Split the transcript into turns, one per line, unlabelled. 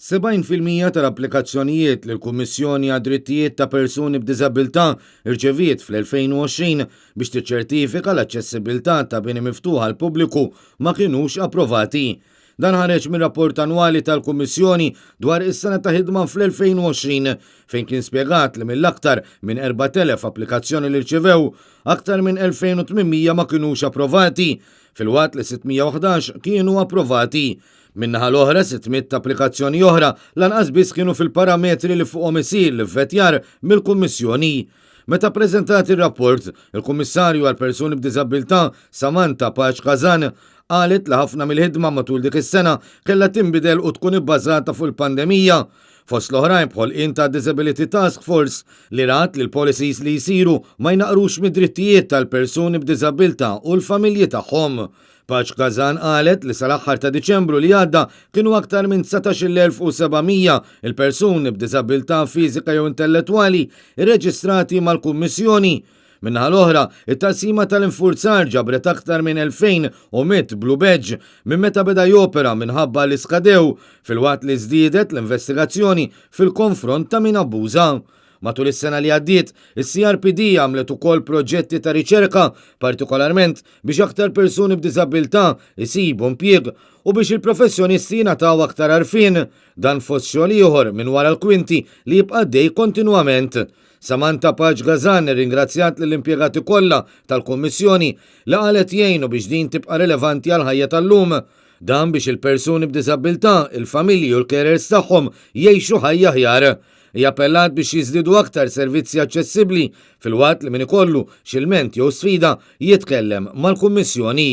70% tal-applikazzjonijiet li l-Kummissjoni għad-Drittijiet ta' Persuni b'Diżabbiltà rċeviet fl-2020 biex tiċċertifika l-aċċessibbiltà ta' bini miftuħ għall-pubbliku ma kinux approvati. Dan ħareġ mir-rapport annwali tal-Kummissjoni dwar is-sena ta' ħidma fl-2020 fejn kien spjegat li mill-aktar minn 4,000 applikazzjoni li rċevew, aktar minn 2,800 ma kinux approvati, filwaqt li 611 kienu approvati. Min-naħa l-oħra, 600 applikazzjoni oħra lanqas biss kienu fil-parametri li fuqhom isir l-ivvettjar mill-Kummissjoni. Meta ppreżentat ir-rapport, il-Kummissarju għall-Persuni b'Diżabbiltà Samantha Pace Kazan qalet li ħafna mill-ħidma matul dik is-sena kellha tinbidel u tkun ibbażata fuq il-pandemija. Fost l-oħrajn b'ħolqien ta' Disability Task Force li rat li l-policies li jsiru ma jnaqqrux mid-drittijiet tal-persuni b'diżabbiltà u l-familji tagħhom. Pace Kazan qalet li sal-aħħar ta' Diċembru li għadda kienu aktar minn 19,700 il-persuni b'diżabbiltà fiżika jew intellettwali rreġistrati mal-Kummissjoni. Min-naħa l-oħra, it-taqsima tal-infurzar ġabret aktar minn 2,100 blue badge minn meta beda jopera minħabba li skadew, filwaqt li żdiedet l-investigazzjoni fil-konfront ta' min abbuża. Matul is-sena li għaddiet, is-CRPD għamlet ukoll proġetti ta' riċerka, partikolarment biex aktar persuni b'diżabbiltà jsibu impjieg u biex il-professjonisti jingħataw aktar għarfien. Dan fost xogħol ieħor minn wara l-kwinti li jibqa' għaddej kontinwament. Samantha Pace Gazan irringrazzjat lill-impjegati kollha tal-Kummissjoni li qalet jgħinu biex din tibqa' rilevanti għall-ħajja tal-lum. Dan biex il-persuni b'diżabbiltà, il-familji u l-carers tagħhom jgħixu ħajja aħjar. Hija appellat biex jiżdiedu aktar servizzi aċċessibbli filwaqt li min ikollu xi lment jew sfida jitkellem mal-Kummissjoni.